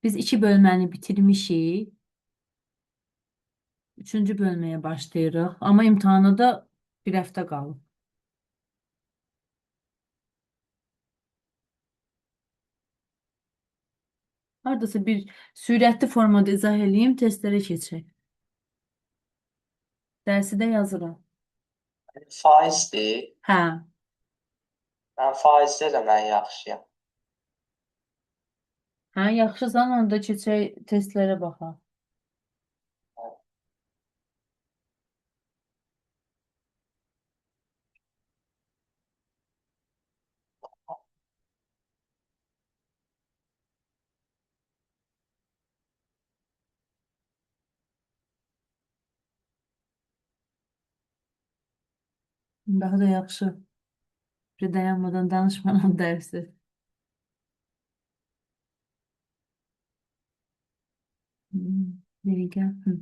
Biz iki bölməni bitirmişik. Üçüncü bölməyə başlayırıq. Amma imtahana da bir həftə qalıb. Hardasa bir sürətli formada izah eləyim, testlərə keçək. Dərsi də yazıram. Faizdir. Hə. Mən faizdə də mən yaxşıyam. Hə, yaxşısan, onda keçək testlərə baxaq. Daha da yaxşı. Bir dayanmadan danışmaram dərsi. Dəqiqə. Hı.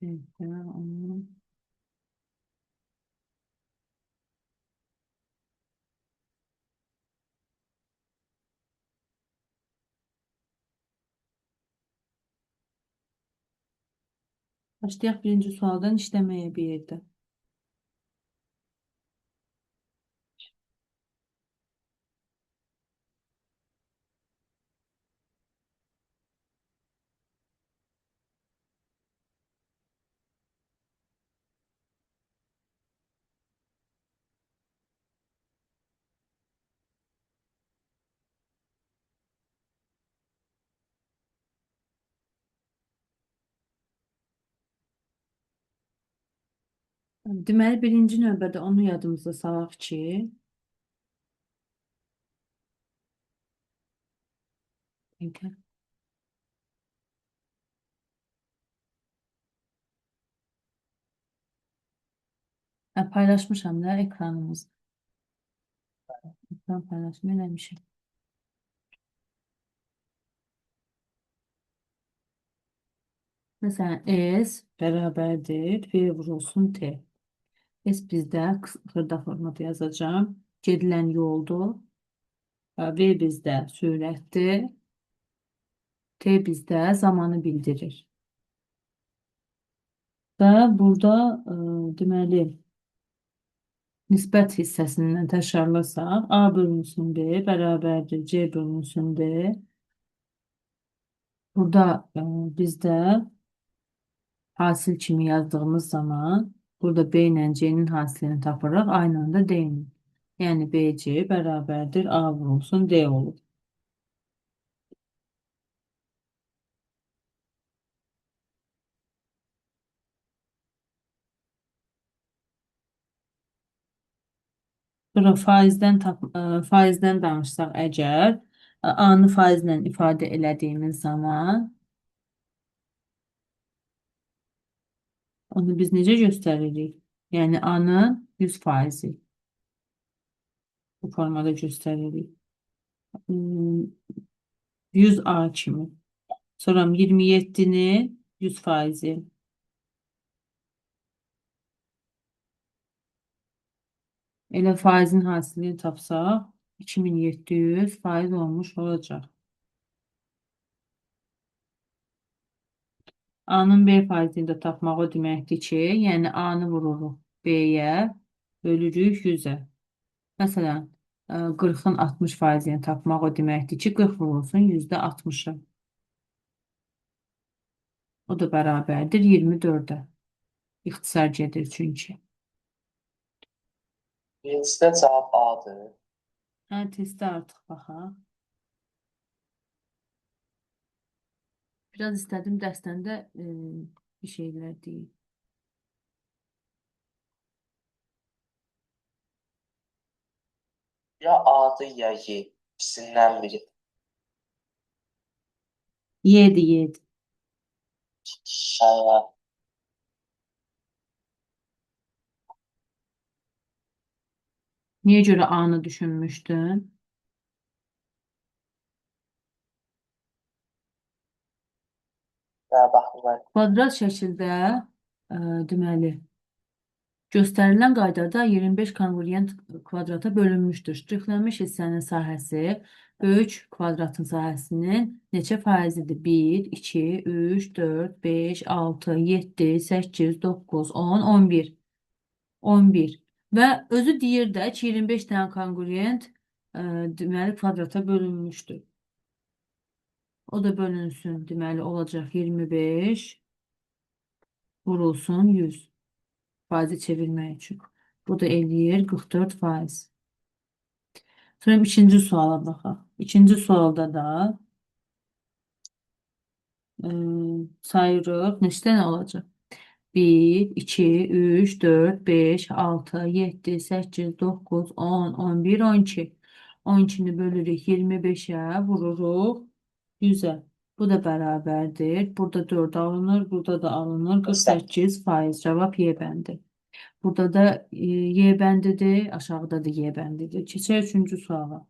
Dəqiqə, onu. Başlayaq birinci sualdan işləməyə bir yerdə. Deməli, birinci növbədə onu yadımıza salaq ki, dəqiqə. Hə, paylaşmışam da ekranımızı. Ekran paylaşımı eləmişəm. Məsələn, S bərabərdir V vurulsun T. S bizdə xırda formada yazacağım. Gedilən yoldur. V bizdə sürətdir. T bizdə zamanı bildirir. Və burada deməli nisbət hissəsindən təkrarlasaq, A bölünsün B bərabərdir C bölünsün D. Burada bizdə hasil kimi yazdığımız zaman burada B ilə C-nin hasilini tapırıq, aynı anda D-nin. Yəni BC bərabərdir A vurulsun D olur. Sonra faizdən danışsaq əgər, A-nı faizlə ifadə elədiyimiz zaman onu biz necə göstəririk? Yəni A-nın 100 faizi bu formada göstəririk. 100 A kimi. Sonra 27-nin 100 faizi. Elə faizin hasilini tapsaq 2700 faiz olmuş olacaq. A-nın B faizini də tapmaq o deməkdir ki, yəni A-nı vururuq B-yə, bölürük 100-ə. Məsələn, 40-ın 60 faizini tapmaq o deməkdir ki, 40 vurulsun %60-a. O da bərabərdir 24-ə. İxtisar gedir çünki. Birincidə cavab A-dır. Hə, testə artıq baxaq. Biraz istədim dərsdən də bir şeylər deyim. Ya A-dır, ya Y. İkisindən biri. Y-dir, Y-dir. Hə, Niyə görə A-nı düşünmüşdün? Hə, baxım. Kvadrat şəkildə deməli Göstərilən qaydada 25 konqruent kvadrata bölünmüşdür. Ştrixlənmiş hissənin sahəsi böyük kvadratın sahəsinin neçə faizidir? 1, 2, 3, 4, 5, 6, 7, 8, 9, 10, 11. 11. Və özü deyir də ki, 25 dənə konqruent deməli kvadrata bölünmüşdür. O da bölünsün, deməli olacaq 25 vurulsun 100. Faizi çevirmək üçün. Bu da eləyir 44%. Sonra ikinci suala baxaq. İkinci sualda da sayırıq. Neçə dənə olacaq? 1, 2, 3, 4, 5, 6, 7, 8, 9, 10, 11, 12. 12-ni bölürük 25-ə, vururuq 100-ə. Bu da bərabərdir. Burada 4 alınır, burada da alınır. 48%. Cavab Y bəndi. Burada da Y bəndidir, aşağıda da Y bəndidir. Keçək üçüncü suala.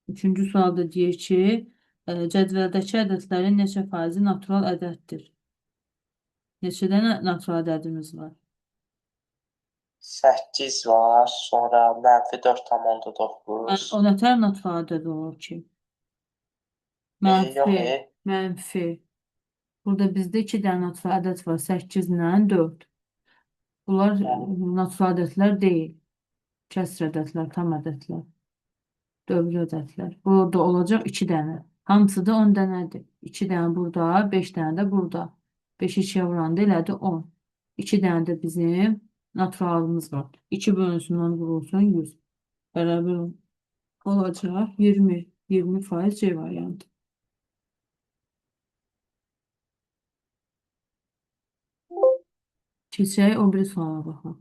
Üçüncü sualda deyir ki, cədvəldəki ədədlərin neçə faizi natural ədəddir? Neçə dənə natural ədədimiz var? 8 var, sonra mənfi 4,9. O nətər natural ədəd olur ki? Yox, Mənfi, mənfi. Burada bizdə 2 dənə natural ədəd var, 8 ilə 4. Bunlar natural ədədlər deyil. Kəsr ədədlər, tam ədədlər, dövrü ədədlər. Burada olacaq 2 dənə. Hamısı da 10 dənədir. 2 dənə burada, 5 dənə də burada. 5-i 2-yə vuranda elədi 10. 2 dənə də bizim naturalımız var. 2 bölünsün 10 vurulsun 100. Bərabər olacaq 20. 20% C variantı. Keçək o biri suala baxaq.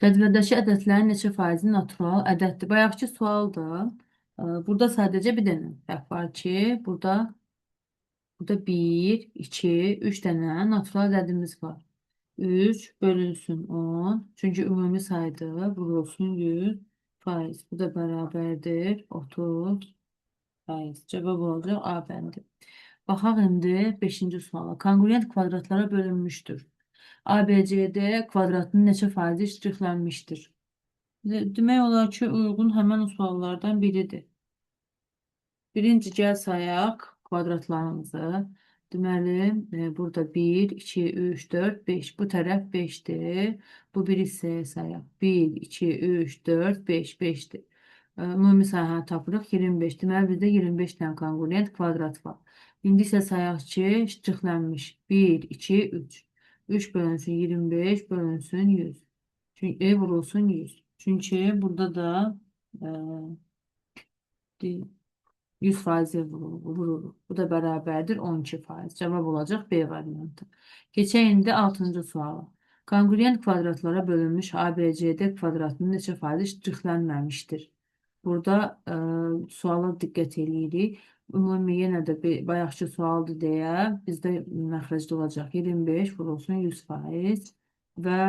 Cədvəldəki ədədlərin neçə faizi natural ədəddir? Bayaqki sualdır. Burada sadəcə bir dənə fərq var ki, burada 1, 2, 3 dənə natural ədədimiz var. 3 bölünsün 10. Çünki ümumi saydır. Vurulsun 100 faiz. Bu da bərabərdir 30 faiz. Cavab olacaq A bəndi. Baxaq indi 5-ci suala. Konqruent kvadratlara bölünmüşdür. ABCD kvadratının neçə faizi ştrixlənmişdir? Demək olar ki, uyğun həmən o suallardan biridir. Birinci gəl sayaq kvadratlarımızı. Deməli, burada 1, 2, 3, 4, 5. Bu tərəf 5-dir. Bu bir hissəyə sayaq. 1, 2, 3, 4, 5, 5-dir. Ümumi sahəni tapırıq 25. Deməli, bizdə 25 dənə konqruent kvadrat var. İndi isə sayaq ki, ştrixlənmiş. 1, 2, 3. 3 bölünsün 25 bölünsün 100. Çünki vurulsun 100. Çünki burada da 100 faizi vururuq. Bu da bərabərdir 12%. Cavab olacaq B variantı. Keçək indi 6-cı suala. Konqruent kvadratlara bölünmüş ABCD kvadratının neçə faizi ştrixlənməmişdir? Burada suala diqqət eləyirik. Ümumi yenə də bir bayaqki sualdır deyə bizdə məxrəcdə olacaq 25 vurulsun 100% və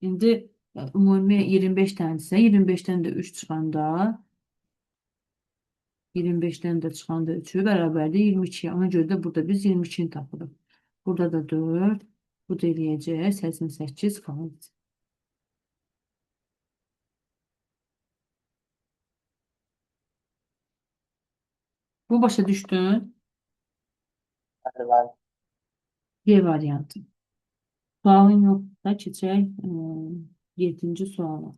indi ümumi 25 dənədirsə 25-dən də 3 çıxanda 25-dən də çıxanda 3-ü bərabərdir 22-yə. Ona görə də burada biz 22-ni tapırıq. Burada da 4, bu da eləyəcək 88%. Bu başa düşdün? Bəli, bəli. C variantı. Sualın yoxsa keçək 7-ci suala.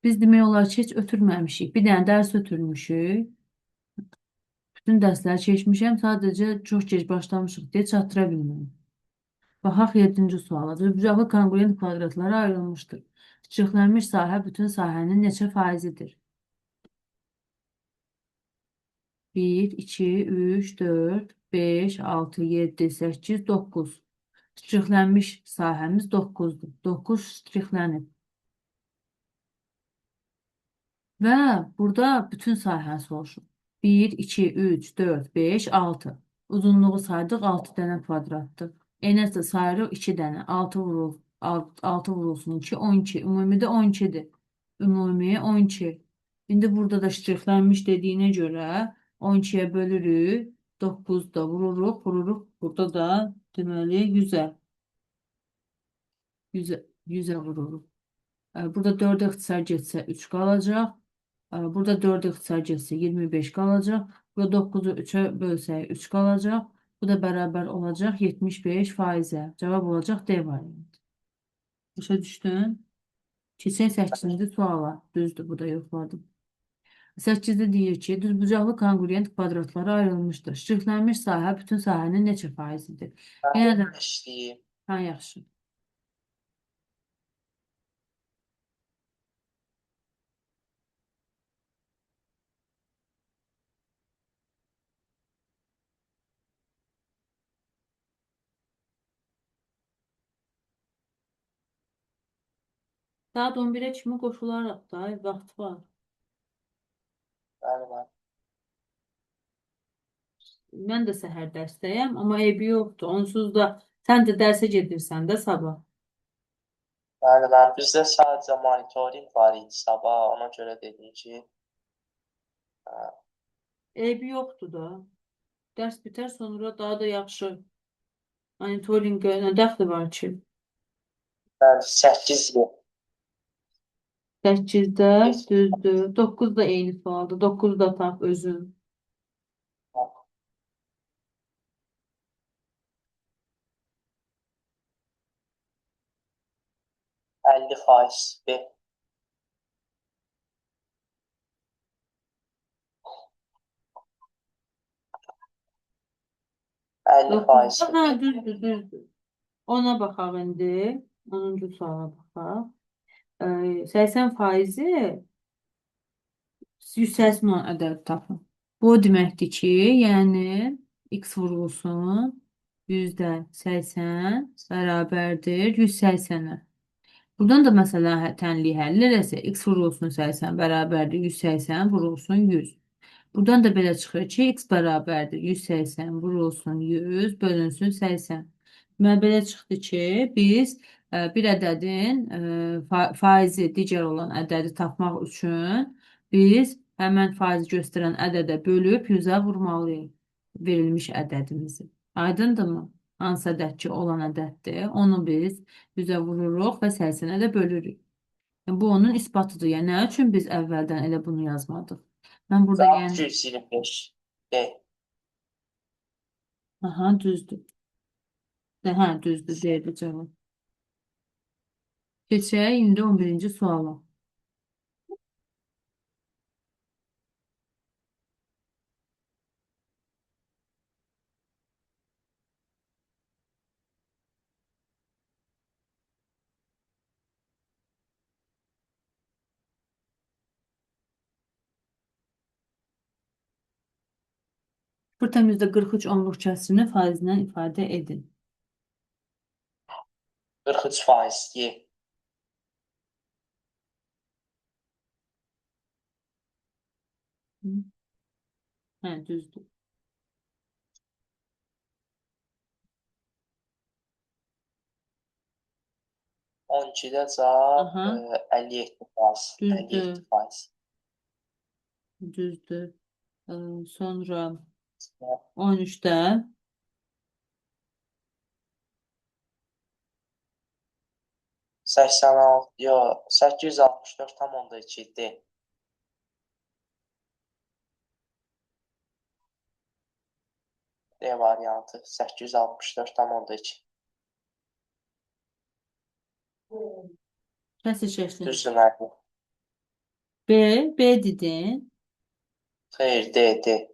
Biz demək olar ki, heç ötürməmişik. Bir dənə dərs ötürmüşük. Bütün dərsləri keçmişəm. Sadəcə çox gec başlamışıq deyə çatdıra bilmirəm. Baxaq 7-ci suala. Düzbucaqlı konqruent kvadratlara ayrılmışdır. Ştrixlənmiş sahə bütün sahənin neçə faizidir? 1, 2, 3, 4, 5, 6, 7, 8, 9. Ştrixlənmiş sahəmiz 9-dur. 9 ştrixlənib. Və burada bütün sahəni soruşur. 1, 2, 3, 4, 5, 6. Uzunluğu saydıq 6 dənə kvadratdır. Enə sayırıq 2 dənə. 6 vurul 6 vurulsun 2, 12. Ümumidə 12-dir. Ümumi 12. İndi burada da ştrixlənmiş dediyinə görə 12-yə bölürük. 9 da vururuq, vururuq. Burada da deməli 100-ə. 100-ə 100-ə vururuq. Burada 4 ixtisar getsə 3 qalacaq. Burada 4 ixtisar getsə 25 qalacaq. Burada 9-u 3-ə bölsək 3 qalacaq. Bu da bərabər olacaq 75 faizə. Cavab olacaq D variantı. Başa düşdün? Keçək 8-ci suala. Düzdür, bu da yoxladım. 8-də deyir ki, düzbucaqlı konqruent kvadratlara ayrılmışdır. Ştrixlənmiş sahə bütün sahənin neçə faizidir? Yenə də İşləyim. ha, yaxşı. Saat 11-ə kimi qoşularaq da vaxt var. Bəli, bəli. Mən də səhər dərsdəyəm, amma eybi yoxdur. Onsuz da sən də dərsə gedirsən də sabah. Bəli, bəli. Bizdə sadəcə monitorinq var idi sabah. Ona görə dedim ki, Eybi yoxdur da. Dərs bitər sonra daha da yaxşı. Monitorinqə nə dəxli var ki? Bəli, 8 il. 8-də düzdür. 9 da eyni sualdır. 9 da tap özün. 50% B. 50% 9-da hə, düzdür, düzdür. Ona baxaq indi. 10-cu suala baxaq. 80 faizi 180 olan ədəd tapın. Bu o deməkdir ki, yəni x vurulsun %80 bərabərdir 180-ə. Buradan da məsələn tənliyi həll eləsək, x vurulsun 80 bərabərdir 180 vurulsun 100. Buradan da belə çıxır ki, x bərabərdir 180 vurulsun 100 bölünsün 80. Deməli, belə çıxdı ki, biz bir ədədin faizi digər olan ədədi tapmaq üçün biz həmən faizi göstərən ədədə bölüb 100-ə vurmalıyıq verilmiş ədədimizi. Aydındırmı? Hansı ədəd ki olan ədəddir, onu biz 100-ə vururuq və 80-ə də bölürük. Yəni, bu onun isbatıdır. Yəni, nə üçün biz əvvəldən elə bunu yazmadıq? Mən burada Cavab yəni... 225. D. Aha, düzdür. Hə, düzdür, D-dir cavab. Keçək indi 11-ci suala. 0,43 onluq kəsirini faizlə ifadə edin. 43% Y. Hə, düzdür. 12-də cavab Aha. 57%. Düzdür. 57%. Düzdür. Sonra 13-də 86, yox, 864,2 D. D variantı 864,2. Kəsir şəklində. Düzdür müəllim. B, B dedin. Xeyr, D, D.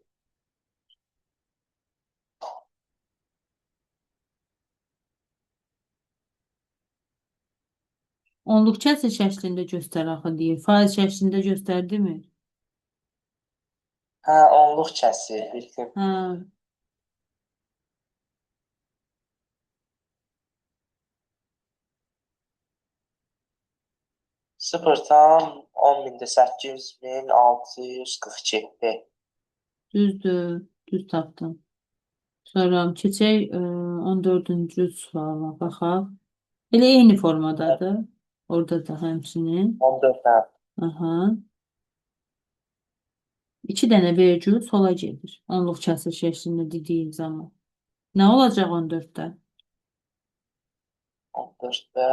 Onluq kəsir şəklində göstər axı deyir. Faiz şəklində göstərdimi? Hə, onluq kəsir, bildim. Hə. 0,108642 B. Düzdür. Düz tapdın. Sonra keçək 14-cü suala baxaq. Elə eyni formadadır. Orada da həmçinin. 14 hə. Aha. 2 dənə vergül sola gedir. Onluq kəsir şəklində dediyim zaman. Nə olacaq 14-də? 14-də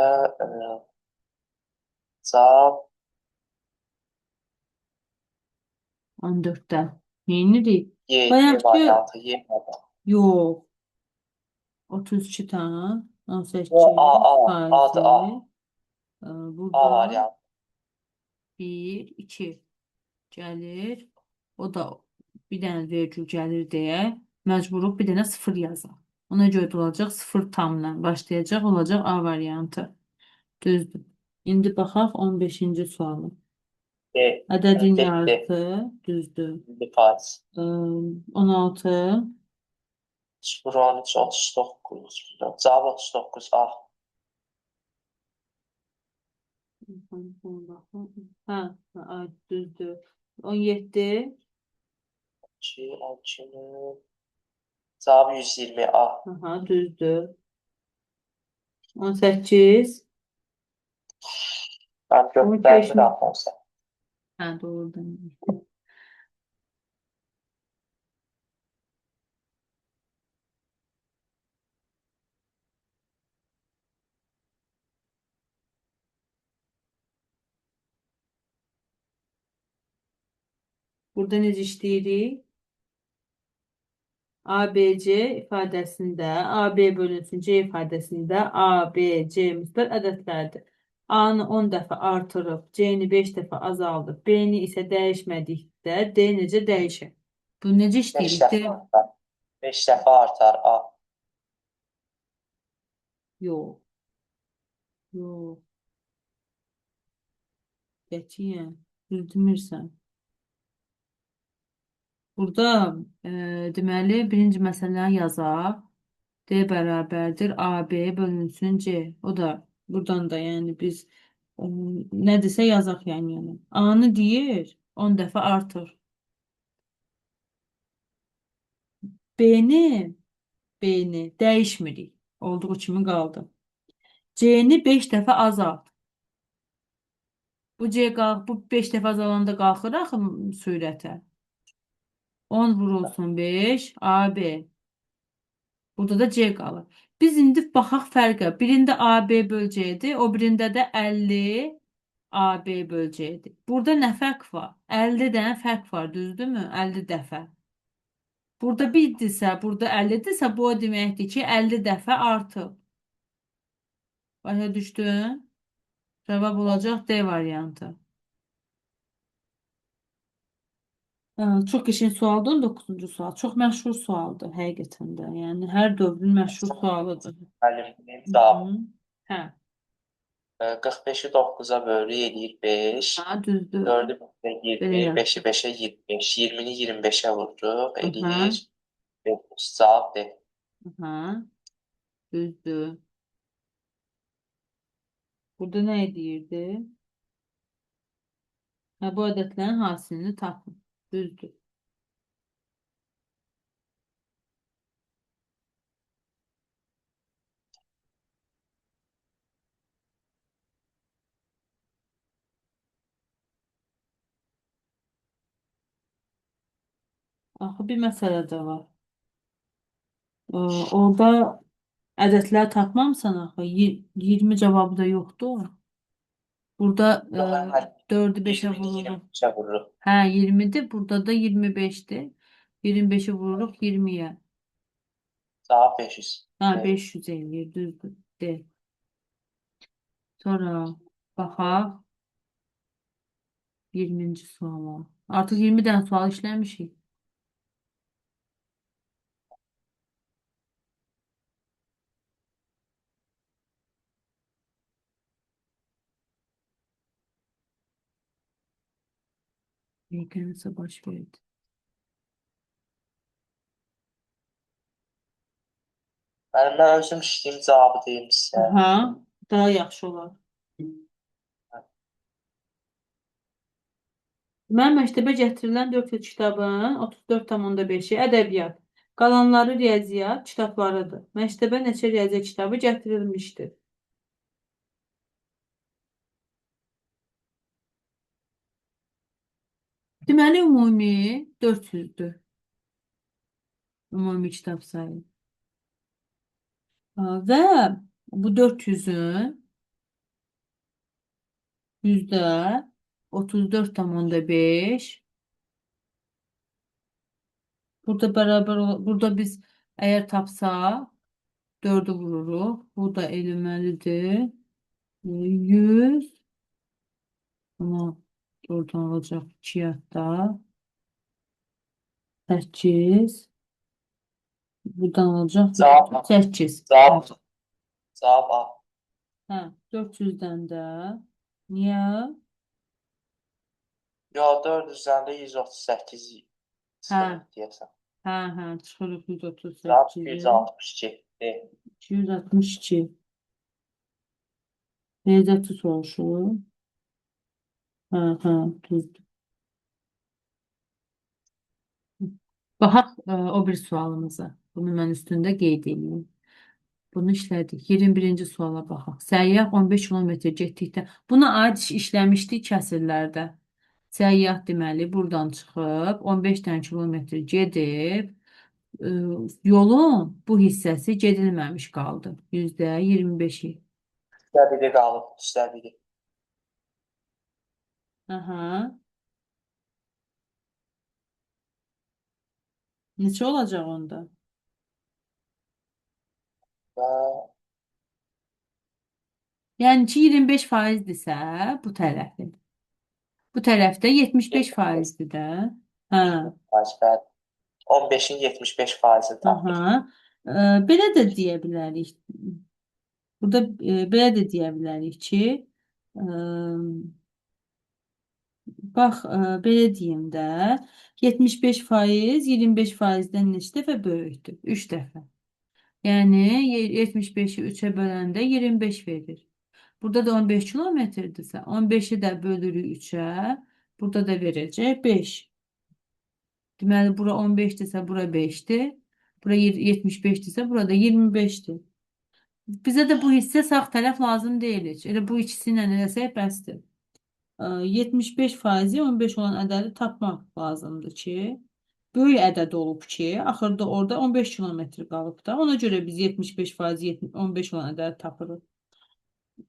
cavab 14-də. Neyinirik? Y, Y Bayaqki variantı, Y variantı. yox. 32 tam 18 O, A, A, A'dır faizi. A. A Burada variantı. 1, 2 gəlir. O da bir dənə vergül gəlir deyə məcburuq bir dənə 0 yazaq. Ona görə də olacaq 0 tamla başlayacaq, olacaq A variantı. Düzdür. İndi baxaq 15-ci suala. B, Ədədin D, D. yarısı düzdür. 50 faiz. 16 0, 13, 39. Cavab 39 A. Hə, hə, düzdür. 17 2, 12, cavab 120 A. Aha, düzdür. 18 Mən 15 göstərmirəm 18. Hə, doğrudan. Burada necə işləyirik? ABC ifadəsində, AB bölünsün C ifadəsində A, B, C müsbət ədədlərdir. A-nı 10 dəfə artırıb, C-ni 5 dəfə azaldıb, B-ni isə dəyişmədikdə D necə dəyişir? Bu necə 5 işləyirik? dəfə D artar. 5 dəfə artar A. yox. Yox. Qətiyyən. Düz demirsən. Burada deməli birinci məsələni yazaq. D bərabərdir AB bölünsün C. O da buradan da yəni biz nə desə yazaq yəni. A-nı deyir 10 dəfə artır. B-ni B-ni dəyişmirik. Olduğu kimi qaldı. C-ni 5 dəfə azalt. Bu C qalx, bu 5 dəfə azalanda qalxır axı sürətə. 10 vurulsun 5 AB. Burada da C qalır. Biz indi baxaq fərqə. Birində AB böl C-dir, o birində də 50 AB böl C-dir. Burada nə fərq var? 50 dənə fərq var, düzdürmü? 50 dəfə. Burada 1-dirsə, burada 50-dirsə, bu o deməkdir ki, 50 dəfə artıb. Başa düşdün? Cavab olacaq D variantı. Çox qəşəng sualdır, 19-cu sual. Çox məşhur sualdır həqiqətən də. Yəni hər dövrün məşhur sualıdır. Müəllim, cavab. Hə. 45-i 9-a bölürük, eləyir 5. Ha, düzdür. 4-ü 5-ə Belə 20, yaz. 5-i 5-ə 25, 20-ni 25-ə vururuq, Aha. eləyir 5. Cavab D. Aha. Düzdür. Burada nə deyirdi? Hə, bu ədədlərin hasilini tapın. Düzdür. Axı bir məsələ də var. Orada ədədlər tapmamısan axı. 20 cavabı da yoxdur. Burada Yox, müəllim, 4-ü 5-ə 20-ni vururuq. 25-ə vururuq. Hə, 20-dir. Burada da 25-dir. 25-i vururuq 20-yə. Cavab 500. Hə, D. 500 eləyir, düzdür. D. Sonra baxaq 20-ci suala. Artıq 20 dənə sual işləmişik. Nəsə baş verdi. Müəllim, mən özüm işləyim, cavabı deyim sizə. Aha, daha yaxşı olar. Mən məktəbə gətirilən 400 kitabın 34,5-i ədəbiyyat, qalanları riyaziyyat kitablarıdır. Məktəbə neçə riyaziyyat kitabı gətirilmişdir? Deməli, ümumi 400-dür. Ümumi kitab sayı. Və bu 400-ün %34,5 burada bərabər burada biz əgər tapsaq 4-ü vururuq. Bu da eləməlidir. 100 ama oradan olacaq 2 hatta 8 buradan olacaq Cavab 8. Cavab Cavab A. Hə, 400-dən də niyə? Yo, 400-dən də 138 Hə, çıxır deyəsən. hə, çıxırıq Cavab 138-i. 262. D. 262. Necə soruşur? Hə, düzdür. Baxaq o bir sualımıza. Bunu mən üstündə qeyd edeyim. Bunu işlədik. 21-ci suala baxaq. Səyyah 15 kilometr getdikdə buna aid iş işləmişdik kəsirlərdə. Səyyah deməli buradan çıxıb 15 dənə kilometr gedib yolun bu hissəsi gedilməmiş qaldı. %25-i. Üçdə biri qalıb, üçdə biri. Aha. Neçə olacaq onda? Və Yəni ki 25 faizdirsə bu tərəfi. Bu tərəfdə 75 faizdir də. Hə. faiz, bəli. 15-in 75 faizini tapır. Aha. Belə də deyə bilərik. Burada belə də deyə bilərik ki, e, bax belə deyim də 75 faiz 25 faizdən neçə dəfə böyükdür? 3 dəfə. Yəni 75-i 3-ə böləndə 25 verir. Burada da 15 kilometrdirsə, 15-i də bölürük 3-ə, burada da verəcək 5. Deməli, bura 15-dirsə, bura 5-dir. Bura 75-dirsə, burada 25-dir. Bizə də bu hissə sağ tərəf lazım deyil heç. Elə bu ikisi ilə eləsək bəsdir. 75 faizi 15 olan ədədi tapmaq lazımdır ki, böyük ədəd olub ki, axırda orada 15 kilometr qalıb da. Ona görə biz 75 faizi 15 olan ədədi tapırıq.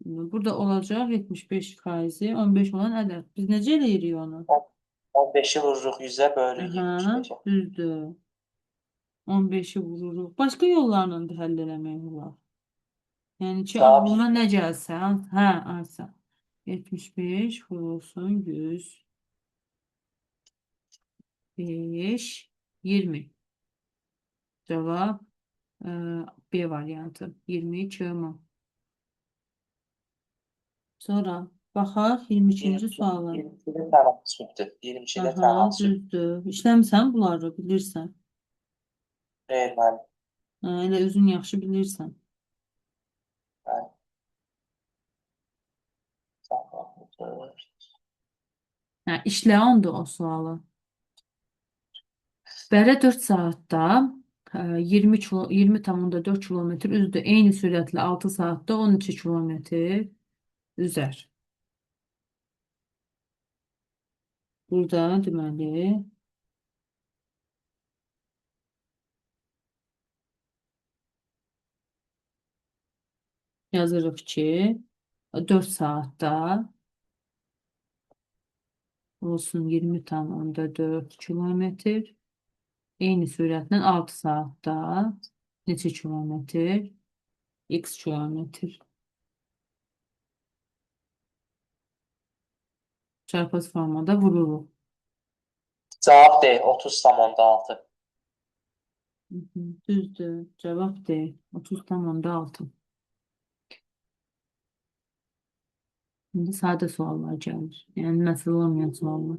Burada olacaq 75 faizi 15 olan ədəd. Biz necə eləyirik onu? 15-i vururuq 100-ə, bölürük Aha, 75-ə. düzdür. 15-i vururuq. Başqa yollarla da həll eləmək olar. Yəni ki, Cavab ağlına nə gəlsə, hə, Aysa. 75 vurulsun 100. 5, 20. Cavab B variantı. 20 km. Sonra baxaq 22-ci suala. 22-də tənasübdür. 22-də Aha, tənasüb. düzdür. İşləmisən bunları, bilirsən. Xeyr, müəllim. Hə, elə özün yaxşı bilirsən. Bəli. Hə, işlə onda o sualı. Bərə 4 saatda 20 kilo, 20,4 kilometr üzdü. Eyni sürətlə 6 saatda 12 kilometr üzər. Burada deməli yazırıq ki 4 saatda olsun 20,4 kilometr. Eyni sürətlə 6 saatda neçə kilometr? X kilometr. Çarpaz formada vururuq. Cavab D, 30,6. Hı hı, düzdür. Cavab D. 30,6. İndi sadə suallar gəlir. Yəni məsələ olmayan suallar.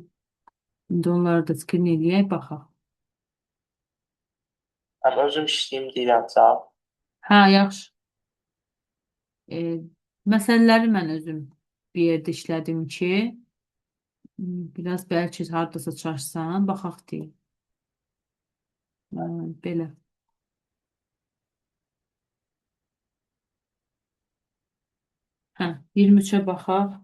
İndi onları da skrin eləyək, baxaq. Həm özüm işləyim deyirəm cavab. Hə, yaxşı. E, məsələləri mən özüm bir yerdə işlədim ki, Biraz bəlkə hardasa çaşsan, baxaq deyə. Belə. Hə, 23-ə baxaq.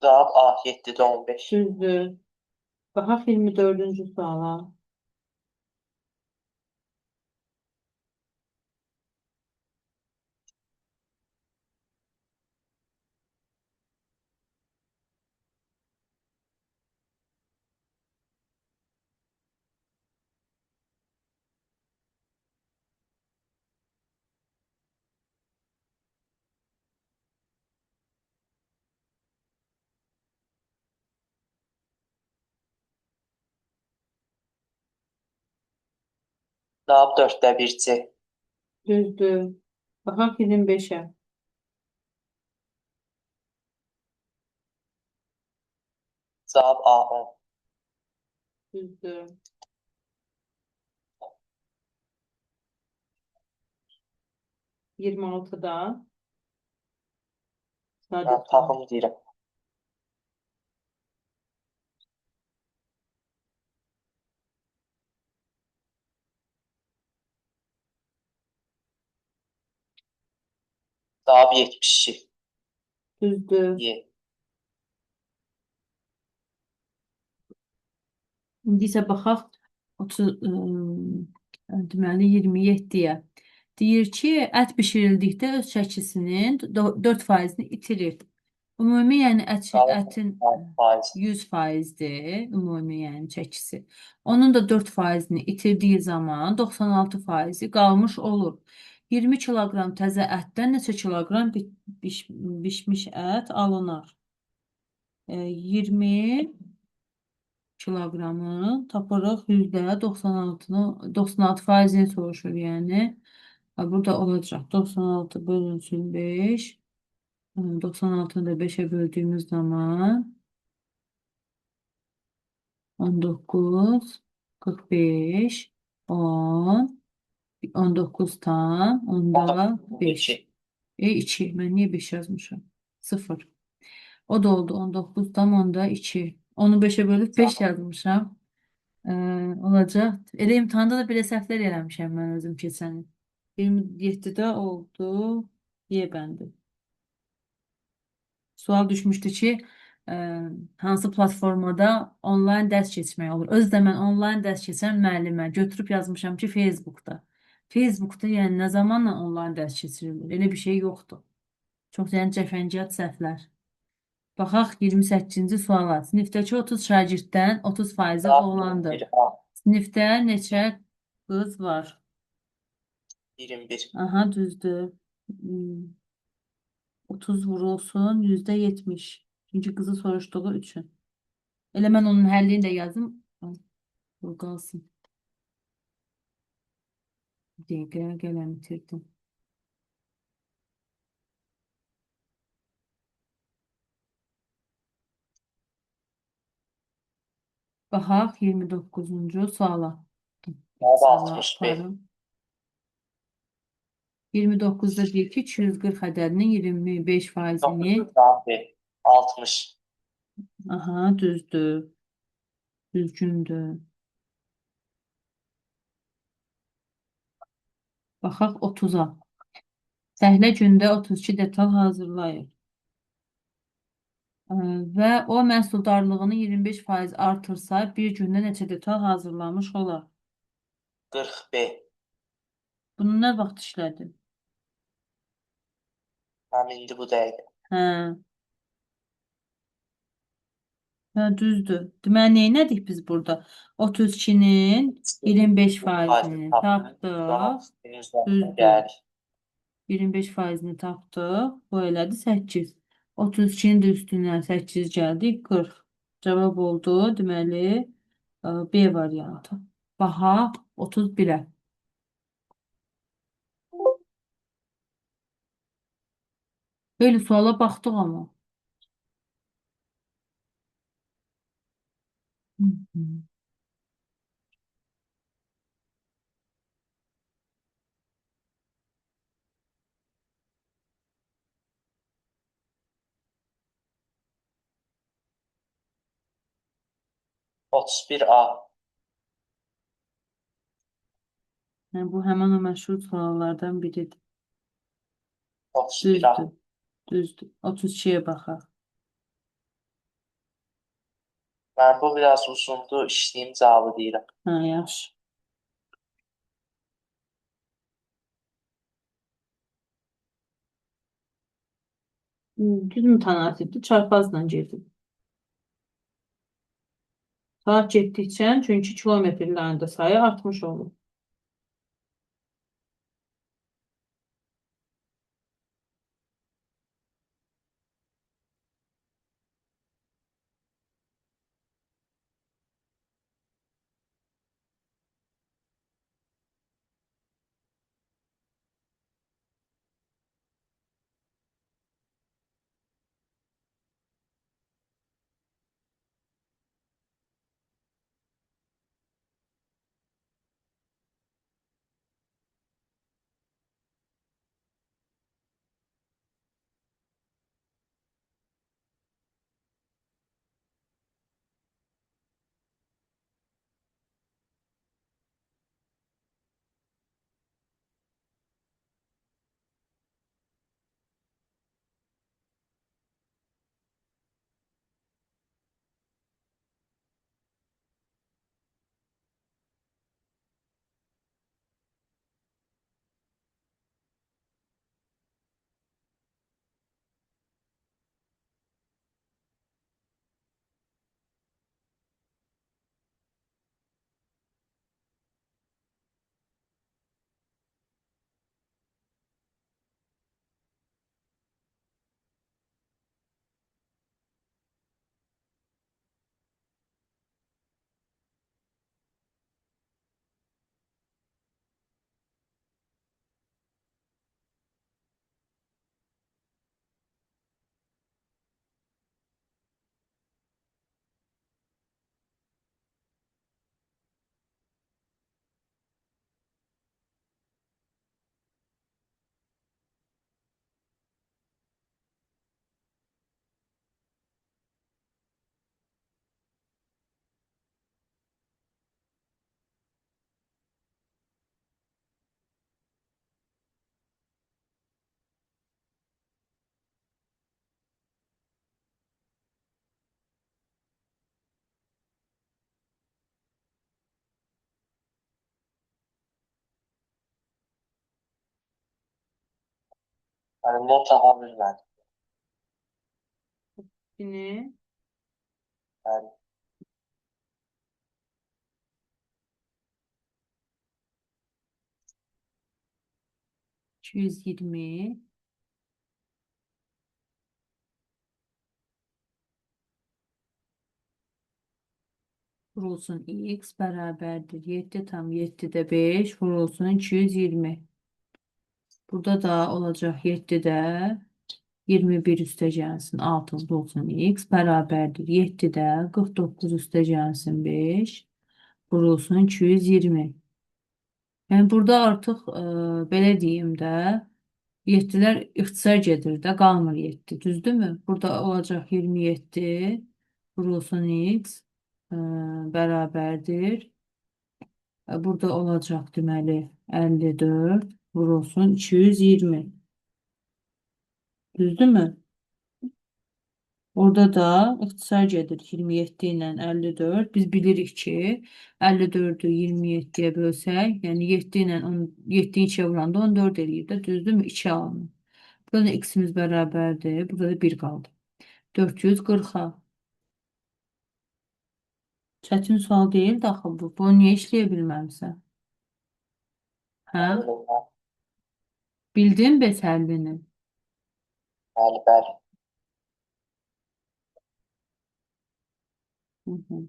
Cavab A 7-də 15. Düzdür. Baxaq 24-cü suala. Cavab 4-də 1 C. Düzdür. Baxaq 25-ə. Cavab A 10. Düzdür. 26-da sadə Mən sual. tapım deyirəm. Cavab 72. Düzdür. Y. İndi isə baxaq 30, deməli 27-yə. Deyir ki, ət bişirildikdə öz çəkisinin 4%-ni itirir. Ümumi, yəni ətin Faiz. 100%-dir, ümumi yəni çəkisi. Onun da 4%-ni itirdiyi zaman 96%-i qalmış olur. 20 kiloqram təzə ətdən neçə kiloqram bişmiş ət alınar? 20 kiloqramı tapırıq %96-nı, 96 faizini soruşur yəni. Burada olacaq 96 bölünsün 5. 96-nı da 5'e böldüğümüz zaman 19, 45, 10, 19 tam, onda 5. 2. 2. Mən niyə 5 yazmışam? 0. O da oldu 19 tam onda 2. Onu 5'e bölüb 5 yazmışam. Olacaq. Elə imtahanda da belə səhvlər eləmişəm mən özüm keçən il. 27-də oldu. Y bəndi. Sual düşmüşdü ki, hansı platformada onlayn dərs keçmək olur. Özü də mən onlayn dərs keçən müəllimə götürüb yazmışam ki, Facebookda. Facebookda yəni nə zamanla onlayn dərs keçirilir? Elə bir şey yoxdur. Çox yəni cəfəngiyat səhvlər. Baxaq 28-ci suala. Sinifdəki 30 şagirddən 30%-i Cavab oğlandır. 21 A. Sinifdə neçə qız var? 21. Aha, düzdür. 30 vurulsun %70. Çünki qızı soruşduğu üçün. Elə mən onun həllini də yazım. Bu qalsın. Bir dəqiqə, qələm itirdim. Baxaq 29-cu suala. Cavab Suala 60 B. aparım. 29-da deyir ki, 240 ədədinin 25 faizini. Cavab B. 60. Aha, düzdür. Düzgündür. Baxaq 30-a. Səhlə gündə 32 detal hazırlayır. Və o məhsuldarlığını 25% artırsa, bir gündə neçə detal hazırlamış olar? 40 B. Bunu nə vaxt işlədin? Həm indi bu dəqiqə. Hə. Hə, düzdür. Deməli, nə etdik biz burada? 32-nin 25 Faizini faizini tapdıq. Sonra tapdıq. 32-nin üzərinə Düzdür. gəlirik. 25 faizini tapdıq. Bu elədi 8. 32-nin də üstündən 8 gəldi. 40. Cavab oldu. Deməli, B variantı. Baha 31-ə. Belə suala baxdıq amma. Hı hı. 31A. Yəni, bu həmin o məşhur suallardan biridir. 31A. Düzdür. Düzdür. 32-yə baxaq. Mən bu biraz uzundur, işləyim cavabı deyirəm. Hə, yaxşı. Düz mütənasibdir. Çarpazla gedir. Saat getdikcə, çünki kilometrlərin də sayı artmış olur. Yəni not ala bilmədim. Yine Yəni 220 vurulsun x bərabərdir 7,7'də 5 vurulsun 220. Burada da olacaq 7'də 21 üstə gəlsin 6 vurulsun x bərabərdir 7'də 49 üstə gəlsin 5 vurulsun 220. Yəni burada artıq belə deyim də 7'lər ixtisar gedir də, qalmır 7, düzdürmü? Burada olacaq 27 vurulsun x bərabərdir. Burada olacaq deməli 54 vurulsun 220. Düzdürmü? Orada da ixtisar gedir 27 ilə 54. Biz bilirik ki, 54-ü 27-yə bölsək, yəni 7 ilə 7-ni 2-yə vuranda 14 eləyir də, düzdürmü? 2 alınır. Burada da x-imiz bərabərdir. Burada da 1 qaldı. 440-a. Çətin sual deyildi axı bu. Bunu niyə işləyə bilməmsən? Hə? Nə bilim mən. Bildin bəs həllini? Bəli, bəli. Hı -hı.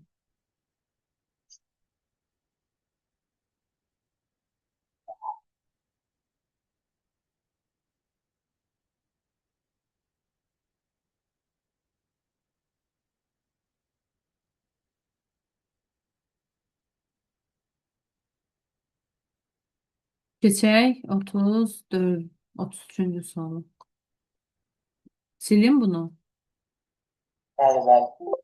Keçək 34, 33-cü sualı. Silim bunu. Bəli, bəli.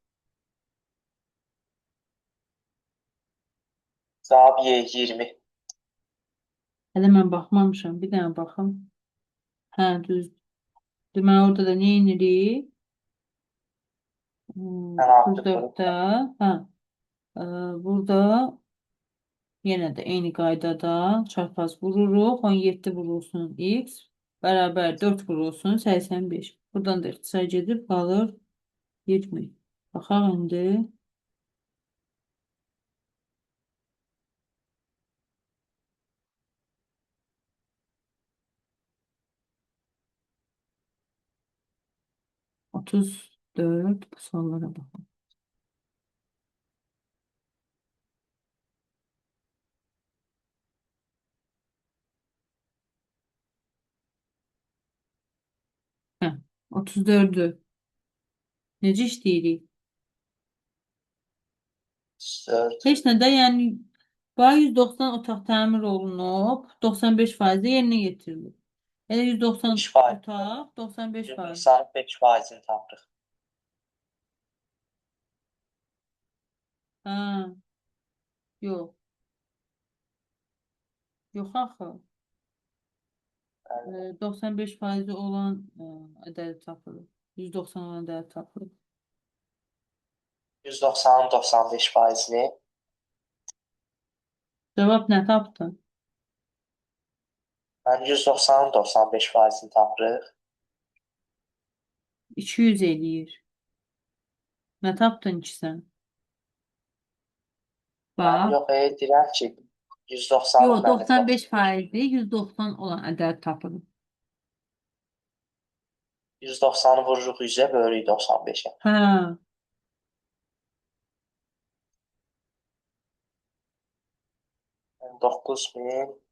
Cavab Y 20. Hələ mən baxmamışam. Bir dənə baxım. Hə, düz. Deməli, orada da nə edirik? Mən artıq vurub. 34-də, hə, burada yenə də eyni qaydada çarpaz vururuq. 17 vurulsun x bərabər 4 vurulsun 85. Buradan da ixtisar gedib qalır 20. Baxaq indi. 34 bu suallara baxaq. Hə, 34-ü necə işləyirik? 4. Heç nə də, yəni bax 190 otaq təmir olunub, 95% yerinə yetirilib. Elə 190 5%. otaq, 95%. 195 faizini tapırıq. Hə, yox. Yox axı. Bəli. 95 faizi olan ədədi tapırıq. 190 olan ədədi tapırıq. 190-ın 95 faizini. Cavab nə tapdın? Mən 190-ın 95 faizini tapırıq. 200 eləyir. Nə tapdın ki sən? Mən Bax. yox, deyirəm ki, 190-ın Yox, bəli, 95 faizi 190 olan ədədi tapırıq. 190-ı vururuq 100-ə, bölürük 95-ə. Hə. 19.000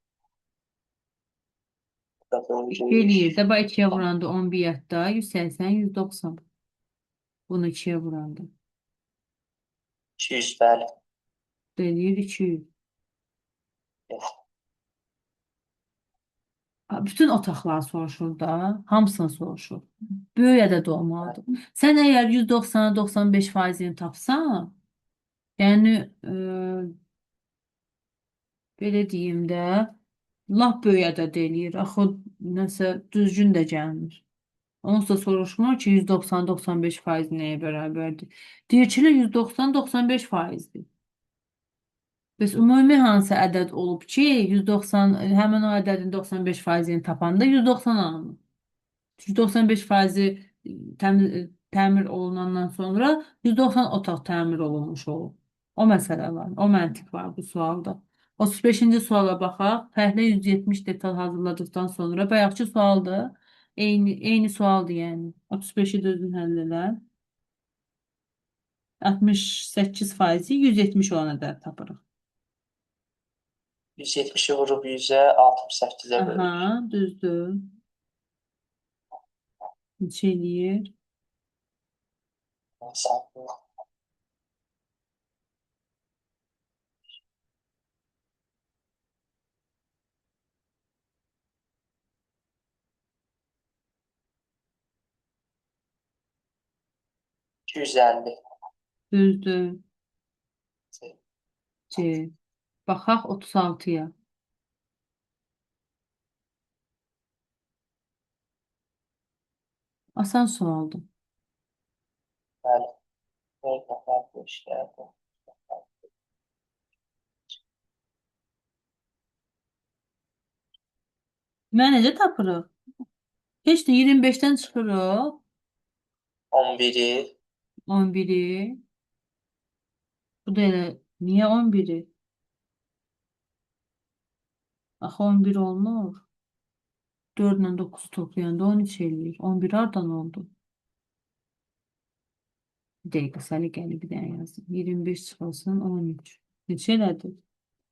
da 2 bölürük. eləyir də. Bax 2-yə vuranda 11 yadda 180, 190. Bunu 2-yə vuranda. 200, bəli. Eləyir 200. Evet. Bütün otaqları soruşur da, hamısını soruşur. Böyük ədəd olmalıdır. Sən əgər 190-a 95 faizini tapsan, yəni belə deyim də, lap böyük ədəd eləyir. Axı nəsə düzgün də gəlmir. Onsuz da soruşmur ki, 190-95 faiz nəyə bərabərdir? Deyir ki, 190-95 faizdir. Bəs ümumi hansı ədəd olub ki, 190, həmin o ədədin 95 faizini tapanda 190 alınır. Çünki 95 faizi təmir olunandan sonra 190 otaq təmir olunmuş olur. O məsələ var, o məntiq var bu sualda. 35-ci suala baxaq. Fəhlə 170 detal hazırladıqdan sonra bayaqki sualdır. Eyni sualdır yəni. 35-i də özün həll elə. 68 faizi 170 olan ədəd tapırıq. 170-i vurub 100-ə, 68-ə bölürük. Aha, düzdür. Neçə eləyir? Hesablı. 250. Düzdür. C. Baxaq 36-ya. Asan sualdır. Bəli. 4 nəfər bu işlərdə. Mən necə tapırıq? Heç nə 25-dən çıxırıq. 11-i 11-i. Bu da elə niyə 11-i? Axı 11 olmur. 4 ilə 9-u toplayanda 13 eləyir. 11 hardan oldu? Bir dəqiqə səliqəli bir dənə yazdım. 25 çıxılsın 13. Neçə elədi?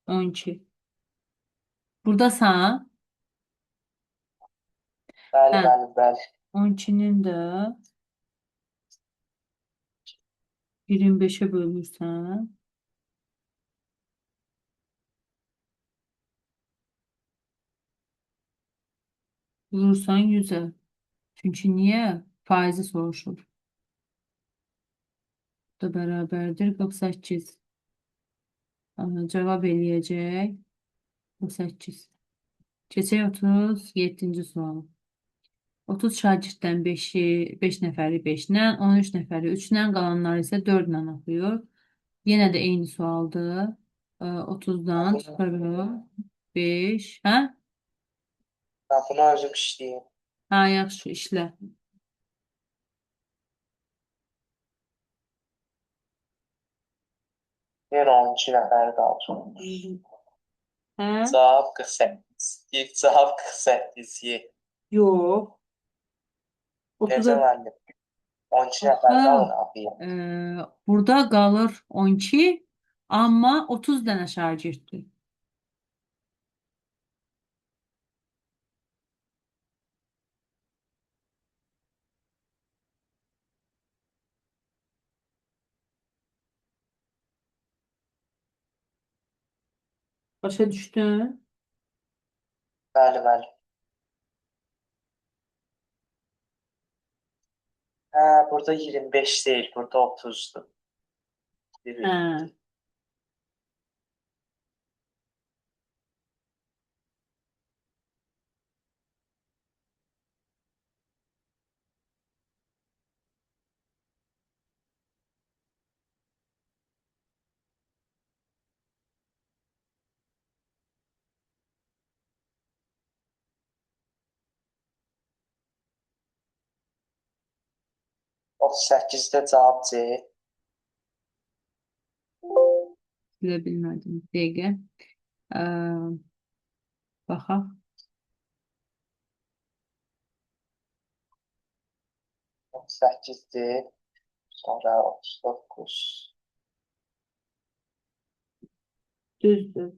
12. Buradasan? Bəli, Hə. bəli, bəli. 12-nin də 25-ə bölürsən. Vurursan 100-ə. Çünki niyə? Faizi soruşur. Bu da bərabərdir 48. Cavab eləyəcək 48. Keçək 37-ci suala. 30 şagirddən 5-i, 5 nəfəri 5 ilə, 13 nəfəri 3 ilə, qalanları isə 4 ilə oxuyur. Yenə də eyni sualdır. 30-dan çıxırıq 5. Hə? Mən bunu özüm işləyim. Hə, yaxşı, işlə. Yenə 12 nəfər qalır. Hə? Cavab 48. İlk cavab 48. Yox. Necə 30-a müəllim? 12 nəfər Axı, qalır abi. burada qalır 12, amma 30 dənə şagirddir. Başa düşdün? Bəli, bəli. Hə, burada 25 deyil, burada 30-dur. Hə. 38-də cavab C. Bilə bilmədim. Dəqiqə. Ee, baxaq. 38-dir. Sonra 39. Düzdür.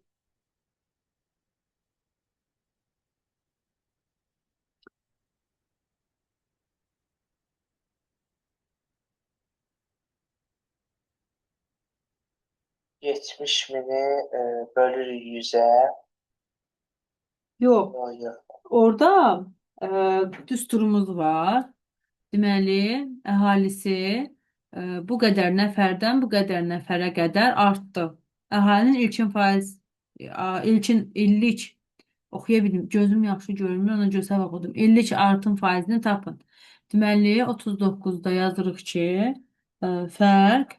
70 mini bölürük 100-ə. Yox. Yox, yox. Orada düsturumuz var. Deməli, əhalisi bu qədər nəfərdən bu qədər nəfərə qədər artdı. Əhalinin ilkin faiz, ilkin illik oxuya bilmirəm. Gözüm yaxşı görmür, ona görə səhv oxudum. İllik artım faizini tapın. Deməli, 39-da yazırıq ki, fərq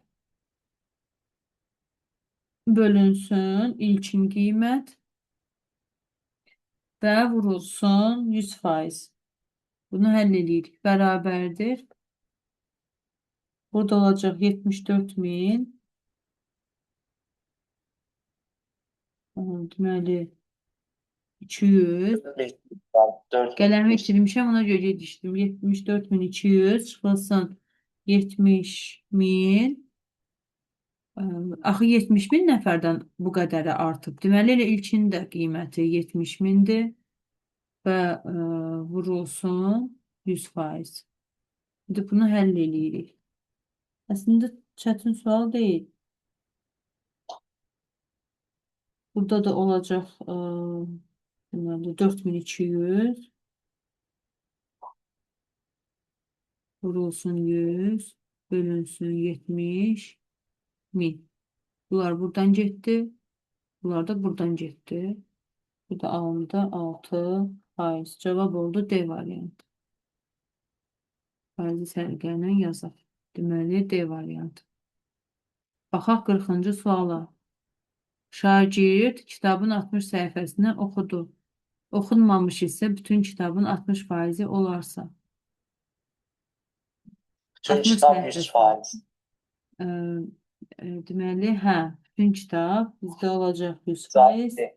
bölünsün ilkin qiymət və vurulsun 100%. Bunu həll eləyirik. Bərabərdir. Burada olacaq 74 min. Deməli 200. 4 Qələmi itirmişəm, ona görə yetişdim. 74.200 çıxılsın 70 min. Axı 70 min nəfərdən bu qədərə artıb. Deməli, elə ilkin də qiyməti 70 mindir və vurulsun 100%. İndi bunu həll eləyirik. Əslində çətin sual deyil. Burada da olacaq deməli 4200 vurulsun 100 bölünsün 70 min. Bunlar buradan getdi. Bunlar da buradan getdi. Bu da alındı 6 faiz. Cavab oldu D variantı. Faizi səliqə ilə yazaq. Deməli D variantı. Baxaq 40-cı suala. Şagird kitabın 60 səhifəsini oxudu. Oxunmamış hissə bütün kitabın 60 faizi olarsa. Bütün 60 kitab səhifəsi. 100%. Ee, Deməli, hə, bütün kitab bizdə olacaq 100%. Cavab D.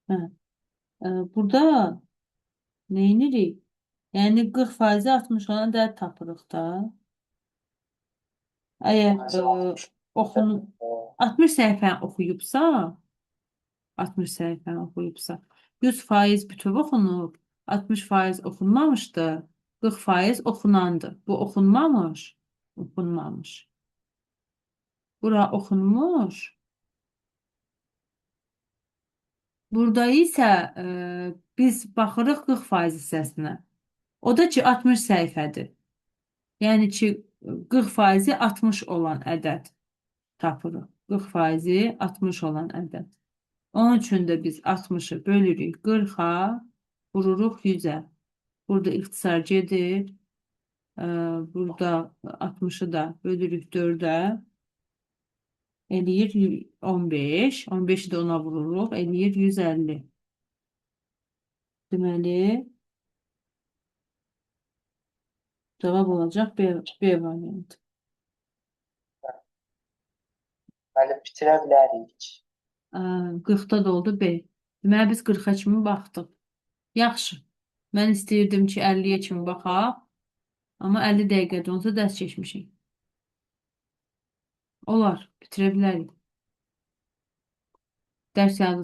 Hə. Burada nə edirik? Yəni 40% 60 olan ədəd tapırıq da. Əgər Faizi 60. oxunu 60 səhifəni oxuyubsa, 60 səhifəni oxuyubsa, 100% bütöv oxunub, 60% oxunmamışdı, 40% oxunandı. Bu oxunmamış, oxunmamış. Bura oxunmuş. Burada isə biz baxırıq 40% hissəsinə. O da ki 60 səhifədir. Yəni ki 40% 60 olan ədəd tapırıq. 40% 60 olan ədəd. Onun üçün də biz 60-ı bölürük 40-a, vururuq 100-ə. Burada ixtisar gedir. Burada 60-ı da bölürük 4-ə. Eləyir 15. 15-i də ona vururuq. Eləyir 150. Deməli, cavab olacaq B variantı. Bəli, bitirə bilərik. 40-da da oldu B. Deməli, biz 40-a kimi baxdıq. Yaxşı. Mən istəyirdim ki, 50-yə kimi baxaq. Amma 50 dəqiqədə olsa dərs keçmişik. Olar, bitirə bilərik. Dərs yazılsın.